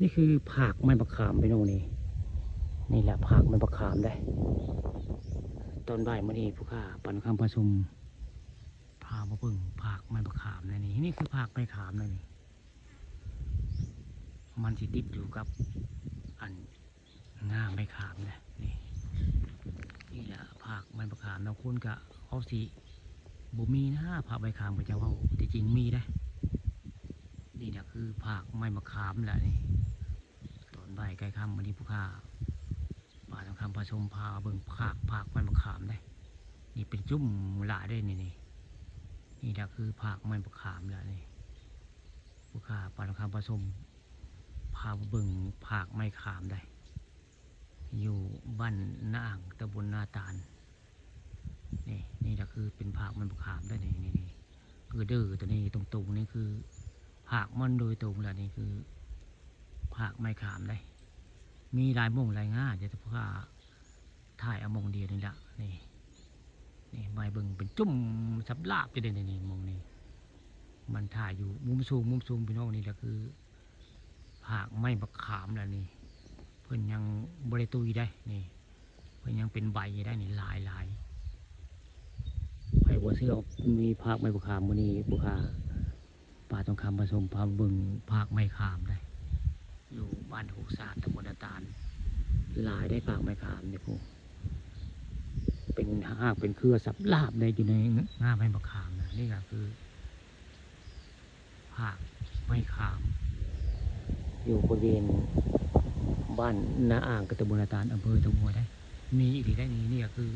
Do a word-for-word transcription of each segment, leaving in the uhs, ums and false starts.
นี่คือผากไม้บักขามพี่น้องนี่ นี่แหละผากไม้บักขามได้ ตอนบ่ายมื้อนี้ผู้ข้าปันคำประชุมพามาเบิ่งผากไม้บักขามนะนี่ นี่คือผากไม้ขามนะนี่ มันสิติดอยู่กับอันง่าไม้ขามนะนี่ นี่แหละผากไม้บักขามนะคุณกะเขาสิบ่มีนะผากไม้ขามก็จะเว่าที่จริงมีได้ นี่นะคือผากไม้บักขามแหละนี่ ตอนบ่ายใกล้ค่ำวันนี้ผู้ข้าป่าทองคำผสมพาเบิ่งผากผากไม้บักขามได้ นี่เป็นจุ่มหลายได้นี่นี่ นี่นะคือผากไม้บักขามแหละนี่ ผู้ข้าป่าทองคำผสมพาเบิ่งผากไม้ขามได้ อยู่บ้านนาอ่างตำบลนาตาล นี่นี่ก็คือเป็นผากไม้บักขามได้นี่นี่นี่คือเด้อตัวนี้ตรงๆนี่คือผากมันโดยตรงแหละนี่คือผากไม้ขามได้ มีหลายหม่องหลายง่าเดี๋ยวจะพาถ่ายเอาหม่องเดียวนี่ละนี่ นี่ไม้เบิ่งเป็นจุ่มสับลาบจะได้นี่นี่หม่องนี้ มันถ่ายอยู่มุมสูงมุมสูงพี่น้องนี่แหละคือผากไม้บักขามแหละนี่ เพิ่นยังบ่ได้ตุยได้นี่ เพิ่นยังเป็นใบอยู่ได้นี่หลายหลายไผบ่เชื่อมีผากไม้บักขามมื้อนี้ผู้ข้าป่าทองคำผสมพาเบิ่งผากไม้ขามได้ อยู่บ้านหกสามตำบลนาตาลหลายได้ผากไม้ขามนี่ผู้เป็นหากเป็นเครือสับลาบได้อยู่ในง่าไม้บักขามนะนี่ก็คือ ผากไม้ขาม อยู่บริเวณบ้านนาอ่างกับตำบลนาตาลอำเภอตะกัวได้ มีอีกได้นี่นี่ก็คือ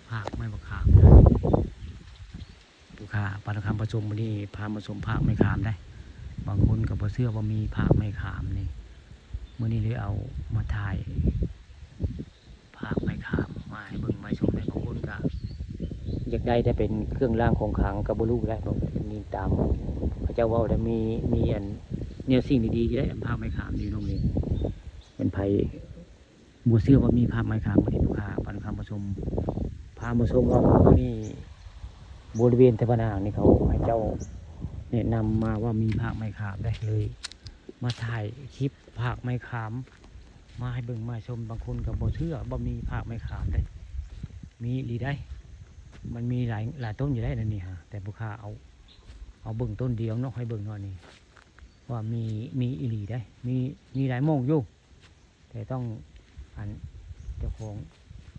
ผากไม้บักขามนะลูกค้าปานคำผสมวันนี้พามาชมผากไม้ขามได้ บางคนก็บ่เชื่อว่ามีผากไม้ขามนี่มื้อนี้เลยเอามาถ่าย ผากไม้ขามมาให้เบิ่งมาชมได้บางคนก็อยากได้แต่เป็นเครื่องรางของขลังก็บ่รู้แล้วนี่ตามเขาเจ้าเว้าได้มีมีอันแนวสิ่งดีๆได้ผากไม้ขามอยู่ตรงนี้เป็นไผบ่เชื่อว่ามีผากไม้ขามบ่ได้ผู้ข้าปานคำผสมพามาชมว่ามื้อนี้บริเวณตะพะนางนี่เขาให้เจ้าแนะนำมาว่ามีผากไม้ขามได้เลย มาถ่ายคลิปผากไม้ขาม มาให้เบิ่งมาชมบางคนก็บ่เชื่อบ่มีผากไม้ขามได้ มีอีหลีได้ มันมีหลายหลายต้นอยู่ได้ในนี่ฮะแต่ผู้ข้าเอาเอาเบิ่งต้นเดียวเนาะให้เบิ่งเนาะนี่ว่ามีมีอีหลีได้ มีมีหลายหม่องอยู่ แต่ต้องอันเจ้าของ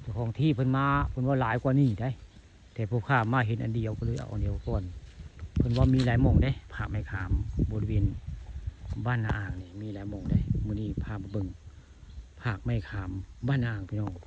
เจ้าของที่เพิ่นมาเพิ่นว่าหลายกว่านี้ได้ แต่ผู้ข้ามาเห็นอันเดียวก็เลยเอาอันเดียวก่อนเพิ่นว่ามีหลายหม่องเด้ผากไม้ขามบริเวณบ้านนาอ่างนี่มีหลายหม่องเด้มื้อนี้พามาเบิ่งผากไม้ขามบ้านนาอ่างพี่น้อง